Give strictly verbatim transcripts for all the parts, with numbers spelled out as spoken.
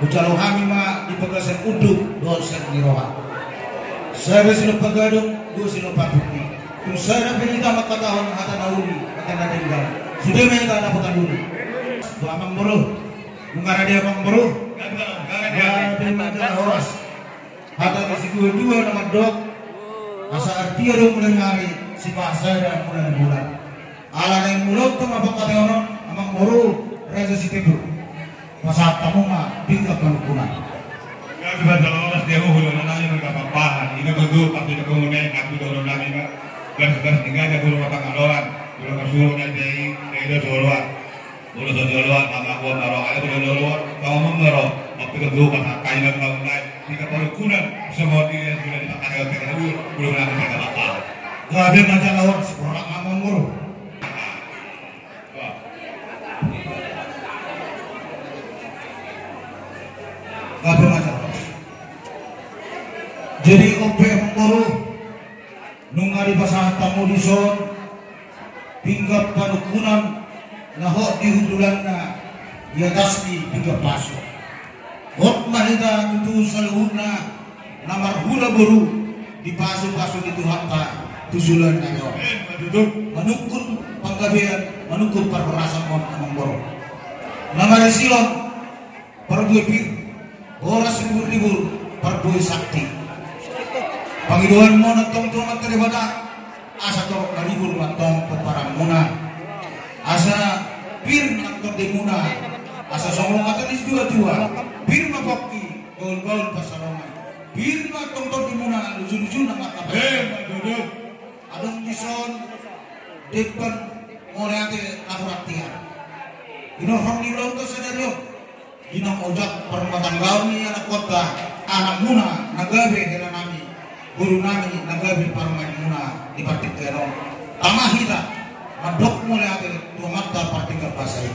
Jalo hami ma di bagasan unduk dohot sian ni roha. Sada silompa gadong, dua silompa pungki. Tung sada pe hita mangkatahon hata na uli, hata na denggan. Sude ma hita na patanduri. Tu amangboru. Nunga rade amangboru. Gabe ma jala horas. Hata ni situa-tua na mandok, asa artia do mula ni ari, sipasada mula ni bulan. Ala naeng mulaonta ma pangkataion on, amangboru, Raja Sitepu. Pasahat hamu ma pinggan panungkunan. Gabe ma jala horas di hamu dohonon nami marga Pakpahan. Ina gondu pasti dohonon nami, aku dohonon nami ma. Garis-garis ni gaja guru ma pangaloan. Guru ma suru na jai, na ida soroan. Ulos on joloan, mama kuat maro, ayo ulos joloan, mama maro, waktu kedua pas kai mama maro, tiga puluh kunan, semua dia sudah dipakai oleh tiga puluh, belum lama tiga bakal. Gabe ma jala horas, orang mama maro. Gabe ma jala horas. Jadi, ope mama maro, nunga dipasahat hamu dison pinggan panungkunan na hot di hundulanna di atas ni pinggan pasu. Hot ma hita tutu saluhutna na marhula boru dipasupasu ni Tuhanta tu joloan na ro. Manungkun panggabean, manungkun parhorasan on, amangboru. Na marisi on parbue pir, horas ribur-ribur, parbue sakti. Pangidoan muna antong tu Amanta Debata, asa torop maribur ma antong pomparanmuna. Asa pir ma antong tondimuna, asa songon hata ni situa-tua, pir ma pongki, bahul-bahul pansalongan. Pir ma antong tondimuna, luju-luju na mangkatai. Adong dison demban mauliate na hurang tiar. Inorhon ni ulaonta sadari on. Inang ojak parrumatanggaon ni anakkonta, anakmuna na gabe hela nami, boru nami na gabe parumaenmuna di partingkian on. Tama hita mandok mauliate tu Amanta Partingkian Basa i.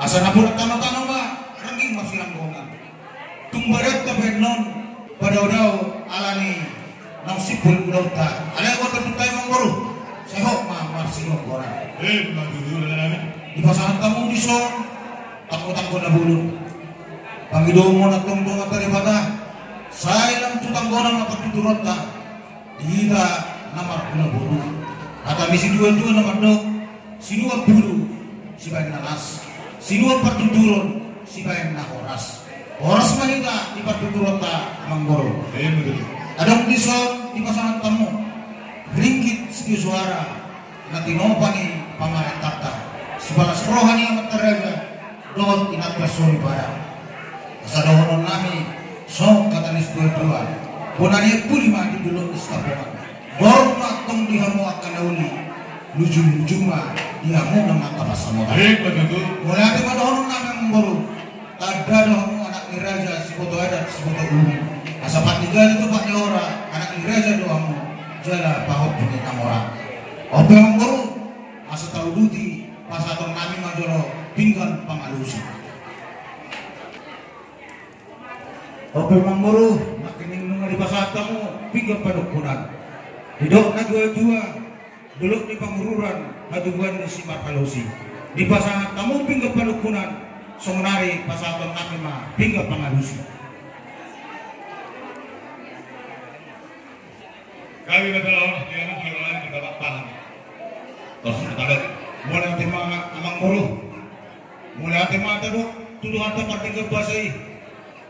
Asa napuran tano-tano ma rangging marsiranggongan. Tung badanta pe annon padao-dao ala ni naung simpul ulaonta. Alai anggo tondinta i, amangboru, sai hot ma marsiranggongan. Dipasahat hamu dison tanggo-tanggo na bolon. Pangidoan muna antong tu Amanta Debata, sai lam tu tanggona ma partuturonta di hita na marhula boru. Hata ni situa-tua na mandok, sinuan bulu sibaen na las, sinuan partuturon sibaen na horas. Horas ma hita di partuturonta, amangboru. Adong dison dipasahat hamu ringgit sitio soara na tinopa ni pamarentanta, sipalas roha ni amanta raja dohot inanta soripada. Asa dohonon nami songon hata ni situa-tua, bona ni empuli ma di dolok ni Sitapongan. Dor ma antong di hamu angka na uli, luju-luju ma di hamu na mangkapas hamu. Mauliate ma dohonon nami, amangboru. Tanda do hamu anak ni raja, siboto adat, siboto uhum. Asa pat ni gali tu pat ni hora, anak ni raja do hamu, jala pahompu ni na mora. Ope, amangboru, asa tauduti pasahaton nami ma jolo pinggan pangalusi. Ope, amangboru, nangkining nunga dipasahat hamu pinggan panungkunan. Didok na tua-tua, dolok ni Pangururan, hatubuan ni si Marhalusi. Dipasahat hamu pinggan panungkunan, songon nari pasahaton nami ma pinggan pangalusi. Gabe ma jala horas di hamu, jala horas di hamu. Tos, mauliate ma, amangboru. Mauliate ma tadok tu Tuhanta Partingkian Basa i,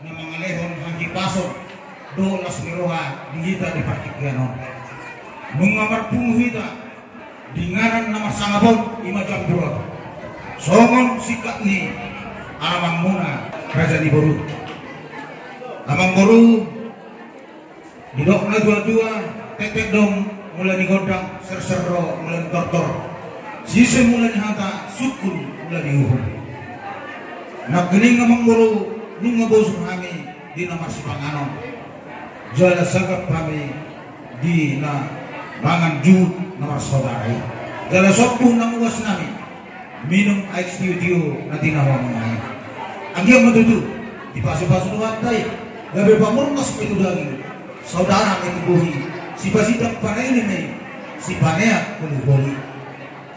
na mangalehon hahipason dohot las ni roha di hita di partingkian on. Nunga marpungu hita di inganan na marsangap on, i ma jambur on. Songon singkat ni amangmuna, raja ni boru. Amangboru, didok na tua-tua, tektek do mula ni gondang, serser do mula ni tortor. Sise mula ni hata, sungkun mula ni uhum. Nangkining, amangboru, nunga bosur hami di na marsipanganon. Jala sangap hami di na mangan juhut na marsaudara i. Jala sombu nang uas nami minum aek sitio-tio na tinahuamu i. Anggiat ma tutu dipasu-pasu Tuhanta i, gabe pamurnas ma i tu daging, saudara ma i tu bohi, sipasintang panaili ma i, sipaneang holi-holi.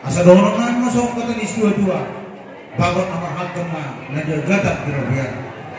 Asa dohonon nami ma songon hata ni situa-tua, bagot na marhalto ma na di agatan di robean.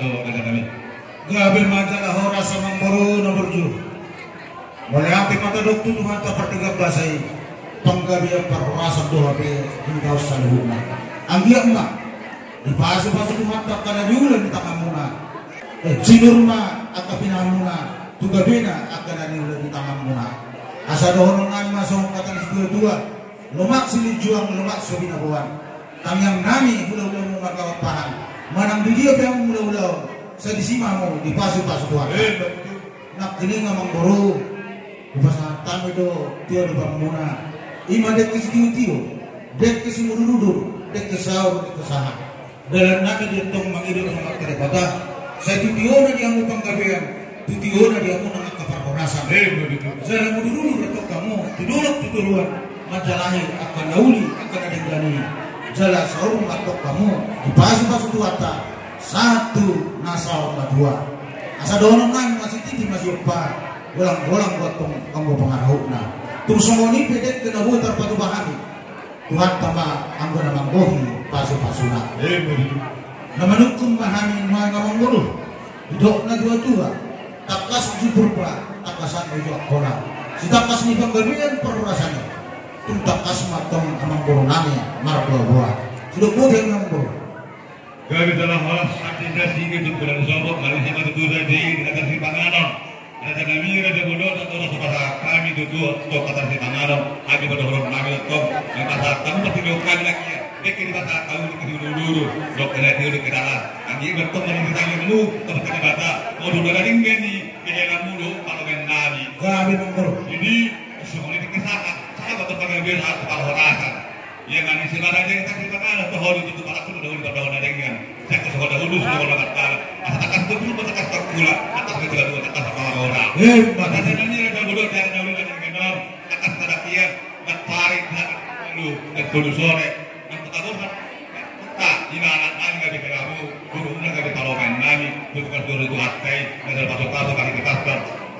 do raja nami. Gabe ma jala horas amang boru na burju. Mauliate ma tadok tu Tuhanta partingkian basa i. Panggabean parhorasan do hape di taon saluhutna. Anggiat ma dipasupasu Tuhanta angka na niula ni tanganmuna. Eh, sinur ma angka pinahanmuna tu gabena angka na niula ni tanganmuna. Asa dohonon nami ma songon hata ni situatua: Lomak silinjuang, lomak so binaboan. Tangiang nami hulahulamu marga Pakpahan. Manang di dia pe hamu hulahula on, sai disi ma hamu dipasupasu Tuhan. Eh, betul. Nangkining amang boru, hupasahat hami do tio-tiomuna. I ma dengke sitiotio, dengke simudurudur, dengke saur, dengke sahat. Dalan nami do tong mangido tu Amanta Debata, sai tu tiona di hamu panggabean, tu tiona di hamu nang angka parhorasan. Eh, begitu. Jala mudurudur antong hamu tu dolok tu toruan, manjalahi angka na uli, angka na denggan i. Jala saur ma antong hamu dipasupasu Tuhanta sahat tu na saur matua. Asa dohonon nami ma sititi ma siompa, golang-golang do antong anggo pangarahutna. Tung songon i pe dengke na boi tarpatupa hami, Tuhanta ma anggo na manggohi pasupasuna. Eh, begitu. Na manungkun ma hami nuaeng amang boru. Didok na tuatua: Tangkas uju Purba, tangkasan ma uju Angkola. Sitangkas ni panggabean parhorasan i, tung tangkas ma antong amang boru nami marboaboa. Sidok boti amang boru. Gabe jala horas, santi-santi i tu bulan sopo, marisi ma tutu sadia i di hata sipanganon. Raja nami, raja boru, na tong so pasahat hami tutu, tu hata sipanganon, hami padohonon nami tong, na pasahat hamu pasti dohot hami lagi ya. Dengke dipasahat hamu, dengke simudurudur, dengke na tio, dengke dalan. Anggiat ma antong marisi tangiangmu tu Amanta Debata, modom na denggan i, kehelanmu do palomen nami. Gabe amang boru. Jadi, songon i dengke sahat, sahat ma antong panggabean, sahat tu parhorasan. Ia nami si maraja i, tangkas ma antong tu holi tutu, pala tutu na uli pardao na denggan. Sian tu sohor na ulus, sohor na martala. Asa tangkas tu bulu, tangkas tu kula, tangkas tu kula, tangkas tu kula. Eh, ma raja nami, raja boru, raja na uli na denggan on. Tangkas tu rakyat, na parik, na ulu, na tolu sore. Na kota dosa. Kota, di mana nami gabe kehelanmu, guru na gabe palomen nami, tugas guru tu atai, na dalam masuk-masuk kali kita.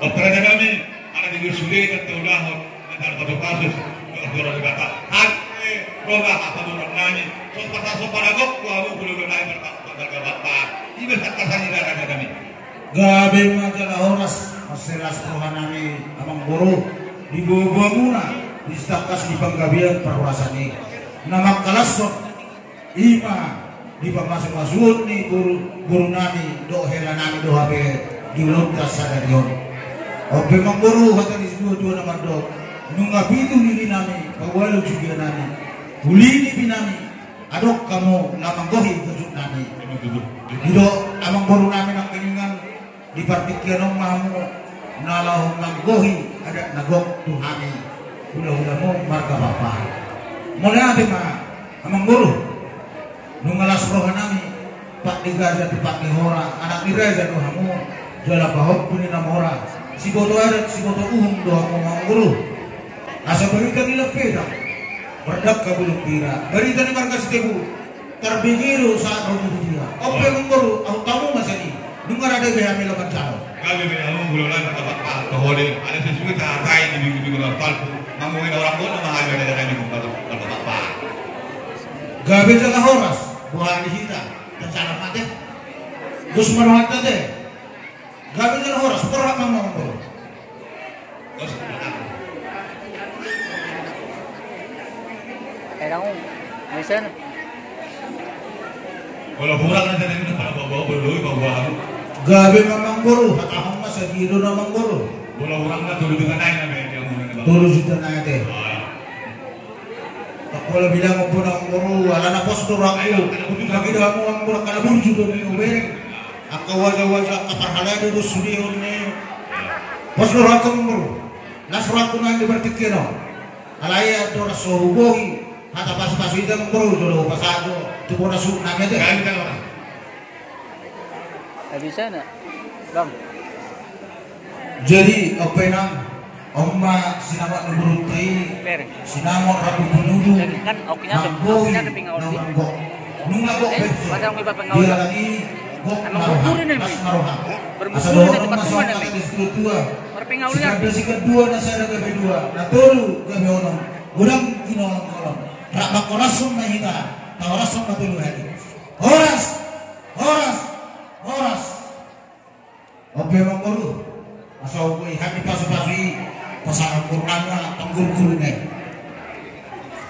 Raja nami, ala di sude na taulahon. Pasu-pasu, pasu-pasu. Ate, roha, apa bukan nani? Sopa, sopa, na gok, gua, gua, gua, gua, nani, bar-, bar-, bar-, bar-, bar-, bar-, iba sangka sani, darah, darah, nani. Gabe ma jala horas, marselas roha nami, amang boru, di boa-boamuna, di sitangkas ni panggabean parhorasan i. Na mangkalashon, i ma di pamasu-masuon ni boru, boru nami, dohot hela nami do hape di ulaonta sadari on. On pe amang boru, hata ni situatua na mandok: Nunga pitu lili nami, paualu jugia nami, uli nipi nami, adong hamu na manggohi gajut nami. I do amang boru nami nangkiningan, di partingkian on ma hamu na laho manggohi adat na gok tu hami hula-hulamu marga Pakpahan. Mauliate ma, amang boru. Nunga las roha nami, pat ni gaja tu pat ni hora, anak ni raja do hamu, jala pahompu ni na mora, siboto adat, siboto uhum do hamu, amang boru. Asa barita ni Lampedang, mardangka bulung bira, barita ni marga Sitebu, tarbege do sahat ro tu dia. On pe, amang boru, ahu tamu ma sadi, nunga rade be hami laho manjalo. Gabe be hamu, gulona na tapat pahal tohode, ada sesuai tahatai di minggu-minggu na palsu, manggohi na orang bona ma hami ada dari minggu palsu, na tapat pahal. Gabe jala horas, boha ni hita, tajalan mate. Dos ma rohanta te. Gabe jala horas, porhat ma, amang boru. Erang, misalnya. Kalau kurang nanti nanti kalau bawa bawa dulu bawa baru. Gabe ma amangboru, hatahon ma sadia do na amangboru. Kalau kurang nanti dulu dengan aja nanti yang mau nanti bawa. Tolu juta na ate. Ah. Pola bilang pun amangboru, alana pos do rohangku. Bagi do hamu amangboru, angka na burju do ni ubereng. Angka wajah-wajah, angka parhalado do sude on ni. Pos do rohangku amangboru. Las rohangku nang di partingkian on. Alai ia do ras so hubohi. Hata pasi-pasi i amangboru, jolo pasahat do tu bona suhut nami ate. Bisa na, Bang? Jadi, on pe nang, on ma sinamot ni borunta i, sinamot rap dohot nudu, nang boi, nang gok. Nunga gok pe, dialani gok na roha, las na roha. Asa dohonon ma songon hata ni situatua. Sikandar-sikandar dua, na sada gabe dua, na tolu gabe onom. Godang ginoan holong. Rap manghorashon ma hita, tahorashon ma tolu hali. Horas! Horas! Horas! On pe amangboru, asa hubohi hami pasu-pasu i, pasahat ma tu angka pangguru-guru nami.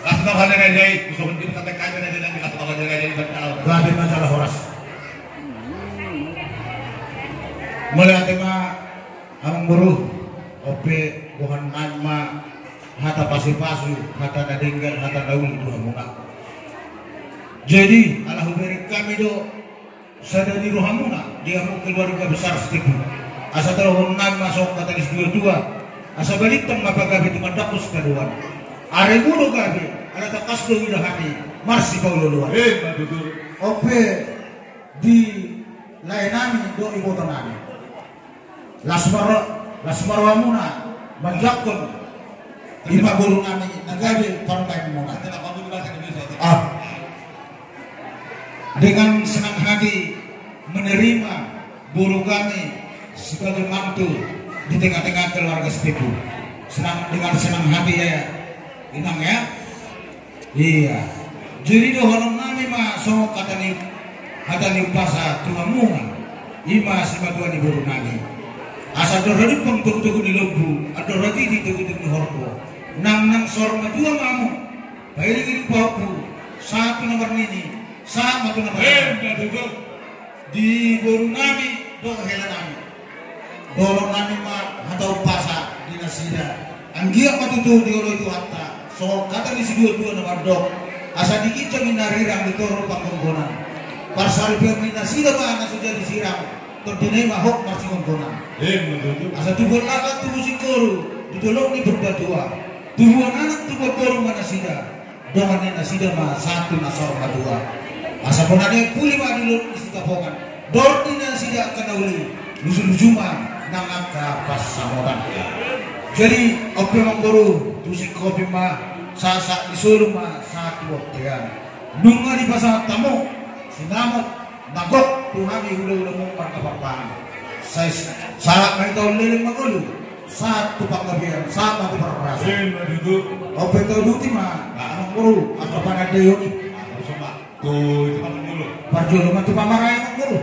Las ma roha ni raja i, usahon di sampai kami raja nami, las ma roha ni raja i, bantau. Gabe ma jala horas. Mauliate ma amangboru, on pe boan nami ma hata pasu-pasu, hata na denggan, hata na uli tu hamuna. Jadi, ala hubereng hami do sada ni rohamuna di hamu keluarga besar Sitepu. Asa tadohonon nami ma songon hata ni situatua. Asa balintang ma pagabe tumandangkon sitadoan. Aremu do gabe, ala tangkas do huida hami marsipaolo-oloan. Eh, betul. On pe di lae nami dohot iboto nami. Las ma ro-, las ma rohamuna manjangkon i ma boru nami na gabe parumaenmuna. Ah. Dengan senang hati menerima boru kami sebagai mantu di tengah-tengah keluarga Sitepu. Senang, dengan senang hati ya, Inang ya. Iya. Jadi dohonon nami ma songon hata ni, hata ni umpasa tu hamuna, i ma simatua ni boru nami. Asa andor hadumpang togu-togu ni lombu, andor hatiti togu-togu ni horbo. Nang, nang saur matua ma hamu, pairing-iring pahompu, sahat tu na marnini, sahat ma tu na marnono. Di boru nami dohot hela nami. Dohonon nami ma hata umpasa di nasida. Anggiat ma tutu dioloi Tuhanta songon hata ni situatua na mandok. Asa di ginjang ni na rirang, di toru panggonggonan. Parsaripeon ni nasida ma na so jadi sirang, tondina i ma hot marsigonggonan. Asa tubuan laklak tubu singkoru di dolok ni Purbatua. Tubuan anak tubuan boru ma nasida. Dongan ni nasida ma sahat tu na saur matua. Asa bona ni puli ma di dolok ni Sitapongan. Dor ni nasida angka na uli, luju-luju ma nang angka pansamotan. Jadi, on pe amangboru, tu singkopi ma, sahat-sahat ni solu ma, sahat tu bontean. Nunga dipasahat hamu sinamot na gok tu hami hula-hula muna marga Parbahan. Sai sahat ma hita on leleng mangolu, sahat tu panggabean, sahat ma tu parhorasan. Ima tutu. On pe tauduti ma, amangboru, angka panandaion i. Parjolo ma tu pamaraan, amangboru.